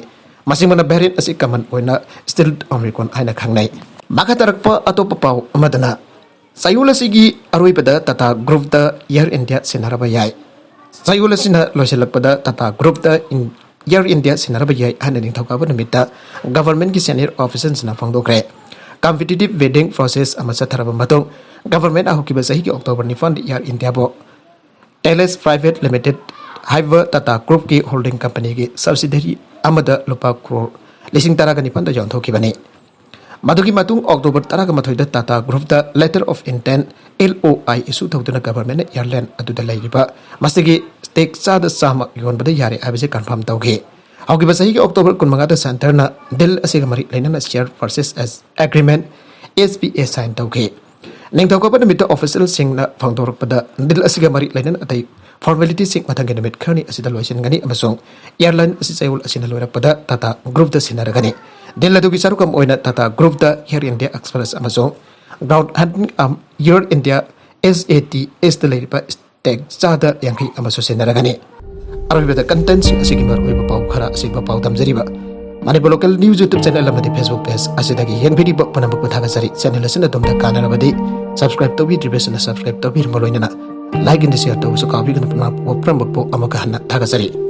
ꯃꯁꯤꯃꯅ variant ꯑꯁꯤ common ꯑꯣꯏꯅ stealth Omicron ꯍꯥꯏꯅ ꯈꯪꯅꯩ꯫ ꯃꯈꯥ ꯇꯥꯔꯛꯄ ꯑꯇꯣꯞꯄ ꯄꯥꯎ ꯑꯃꯗꯅ, ꯆꯌꯣꯜ ꯑꯁꯤꯒꯤ ꯑꯔꯣꯏꯕꯗ ꯇꯥꯇꯥ ꯒ꯭ꯔꯨꯞꯇ ꯑꯦꯌꯔ ꯏꯟꯗꯤꯌꯥ ꯁꯤꯟꯅꯔꯕ ꯌꯥꯏ꯫ ꯆꯌꯣꯜ ꯑꯁꯤꯅ ꯂꯣꯏꯁꯤꯜꯂꯛꯄꯗ ꯇꯥꯇꯥ ꯒ꯭ꯔꯨꯞꯇ ꯏꯟ-, ꯑꯦꯌꯔ ꯏꯟꯗꯤꯌꯥ ꯁꯤꯟꯅꯔꯕ ꯌꯥꯏ ꯍꯥꯏꯅ ꯅꯤꯡꯊꯧꯀꯥꯕ ꯅꯨꯃꯤꯠꯇ ꯒꯚꯔꯟꯃꯦꯟꯠꯀꯤ ꯁꯦꯅꯤꯌꯔ ꯑꯣꯐꯤꯁꯤꯌꯦꯜꯁꯤꯡꯅ ꯐꯣꯡꯗꯣꯛꯈ꯭ꯔꯦ꯫ ꯀꯝꯄꯤꯇꯤꯇꯤꯚ ꯕꯤꯗꯤꯡ ꯄ꯭ꯔꯣꯁꯦꯁ ꯑꯃ ꯆꯠꯊꯔꯕ ꯃꯇꯨꯡ ꯒꯚꯔꯟꯃꯦꯟꯠꯅ ꯍꯧꯈꯤꯕ ꯆꯍꯤꯒꯤ ꯑꯣꯛꯇꯣꯕꯔ ꯅꯤꯄꯥꯟꯗ ꯑꯦꯌꯔ ꯏꯟꯗꯤꯌꯥꯕꯨ ꯇꯦꯂꯦꯁ ꯄ꯭ꯔꯥꯏꯚꯦꯠ ꯂꯤꯃꯤꯇꯦꯗ ꯍꯥꯏꯕ ꯇꯥꯇꯥ ꯒ꯭ꯔꯨꯞꯀꯤ ꯍꯣꯜꯗꯤꯡ ꯀꯝꯄꯅꯤꯒꯤ ꯁꯕꯁꯤꯗꯔꯤ ꯑꯃꯗ ꯂꯨꯄꯥ ꯀ꯭ꯔꯣꯔ ꯂꯤꯁꯤꯡ ꯇꯔꯥꯒ ꯅꯤꯄꯥꯟꯗ ꯌꯣꯟꯊꯣꯛꯈꯤꯕꯅꯤ꯫ ꯃꯗꯨꯒꯤ ꯃꯇꯨꯡ ꯑꯣꯛꯇꯣꯕꯔ ꯇꯔꯥꯒ ꯃꯥꯊꯣꯏꯗ ꯇꯥꯇꯥ ꯒ꯭ꯔꯨꯞꯇ ꯂꯦꯇꯔ ꯑꯣꯐ ꯏꯟꯇꯦꯟꯠ, LOI, ꯏꯁꯨ ꯇꯧꯗꯨꯅ ꯒꯚꯔꯟꯃꯦꯟꯠꯅ ꯑꯦꯌꯔꯂꯥꯏꯟ ꯑꯗꯨꯗ ꯂꯩꯔꯤꯕ ꯃꯁꯤꯒꯤ ꯁ꯭ꯇꯦꯛ ꯆꯥꯗ ꯆꯥꯝꯃ ꯌꯣꯟꯕꯗ ꯌꯥꯔꯦ ꯍꯥꯏꯕꯁꯤ ꯀꯟꯐꯥꯔꯝ ꯇꯧꯈꯤ꯫ ꯍꯧꯈꯤꯕ ꯆꯍꯤꯒꯤ ꯑꯣꯛꯇꯣꯕꯔ ꯀꯨꯟꯃꯉꯥꯗ ꯁꯦꯟꯇꯔꯅ ꯗꯤꯜ ꯑꯁꯤꯒ ꯃꯔꯤ ꯂꯩꯅꯅ ꯁꯤꯌꯔ ꯄꯔꯆꯦꯁ ꯑꯦꯒ꯭ꯔꯤꯃꯦꯟꯠ, SPA, ꯁꯥꯏꯟ ꯇꯧꯈꯤ꯫ ꯅꯤꯡꯊꯧꯀꯥꯕ ꯅꯨꯃꯤꯠꯇ ꯑꯣꯐꯤꯁꯤꯌꯦꯜꯁꯤꯡꯅ ꯐꯣꯡꯗꯣꯔꯛꯄꯗ ꯗꯤꯜ ꯑꯁꯤꯒ ꯃꯔꯤ ꯂꯩꯅꯅ ꯑꯇꯩ ꯐꯣꯔꯃꯦꯂꯤꯇꯤꯁꯤꯡ ꯃꯊꯪꯒꯤ ꯅꯨꯃꯤꯠ ꯈꯔꯅꯤ ꯑꯁꯤꯗ ꯂꯣꯏꯁꯤꯟꯒꯅꯤ ꯑꯃꯁꯨꯡ ꯑꯦꯌꯔꯂꯥꯏꯟ ꯑꯁꯤ ꯆꯌꯣꯜ ꯑꯁꯤꯅ ꯂꯣꯏꯔꯛꯄꯗ ꯇꯥꯇꯥ ꯒ꯭ꯔꯨꯞꯇ ꯁꯤꯟꯅꯔꯒꯅꯤ꯫ ꯗꯤꯜ ꯑꯗꯨꯒꯤ ꯁꯔꯨꯛ ꯑꯃ ꯑꯣꯏꯅ ꯇꯥꯇꯥ ꯒ꯭ꯔꯨꯞꯇ ꯑꯦꯌꯔ ꯏꯟꯗꯤꯌꯥ ꯑꯦꯛꯁꯄ꯭ꯔꯦꯁ ꯑꯃꯁꯨꯡ ꯒ꯭ꯔꯥꯎꯟ ꯍꯦꯟꯗ꯭ꯂꯤꯡ ꯑꯥꯔꯝ ꯑꯦꯌꯔ ꯏꯟꯗꯤꯌꯥ, SATSꯇ ꯂꯩꯔꯤꯕ ꯁ꯭ꯇꯦꯛ ꯆꯥꯗ ꯌꯥꯡꯈꯩ ꯑꯃꯁꯨ ꯁꯤꯟꯅꯔꯒꯅꯤ꯫ ꯑꯔꯣꯏꯕꯗ ꯀꯟꯇꯦꯟꯠꯁꯤꯡ ꯑꯁꯤꯒꯤ ꯃꯔꯨꯑꯣꯏꯕ ꯄꯥꯎ ꯈꯔ ꯑꯁꯤꯒꯨꯝꯕ ꯄꯥꯎ ꯇꯝꯖꯔꯤꯕ Manipur local news YouTube channel ꯑꯃꯗꯤ Facebook ꯄꯦꯖ ꯑꯁꯤꯗꯒꯤ ꯌꯦꯡꯕꯤꯔꯤꯕ ꯄꯨꯝꯅꯃꯛꯄꯨ ꯊꯥꯒꯠꯆꯔꯤ꯫ ꯆꯦꯅꯦꯜ ꯑꯁꯤꯅ ꯑꯗꯣꯝꯗ ꯀꯥꯟꯅꯔꯕꯗꯤ ꯁꯕꯁꯀ꯭ꯔꯥꯏꯕ ꯇꯧꯕꯤꯗ꯭ꯔꯤꯕꯁꯤꯡꯅ ꯁꯕꯁꯀ꯭ꯔꯥꯏꯕ ꯇꯧꯕꯤꯔꯝꯕ ꯂꯣꯏꯅꯅ ꯂꯥꯏꯛ ꯑꯦꯟ ꯁꯤꯌꯔ ꯇꯧꯕꯁꯨ ꯀꯥꯎꯕꯤꯒꯅꯨ꯫ ꯄꯨꯝꯅꯃꯛꯄꯨ ꯄꯨꯝꯅꯃꯛꯄꯨ ꯑꯃꯨꯛꯀ ꯍꯟꯅ ꯊꯥꯒꯠꯆꯔꯤ꯫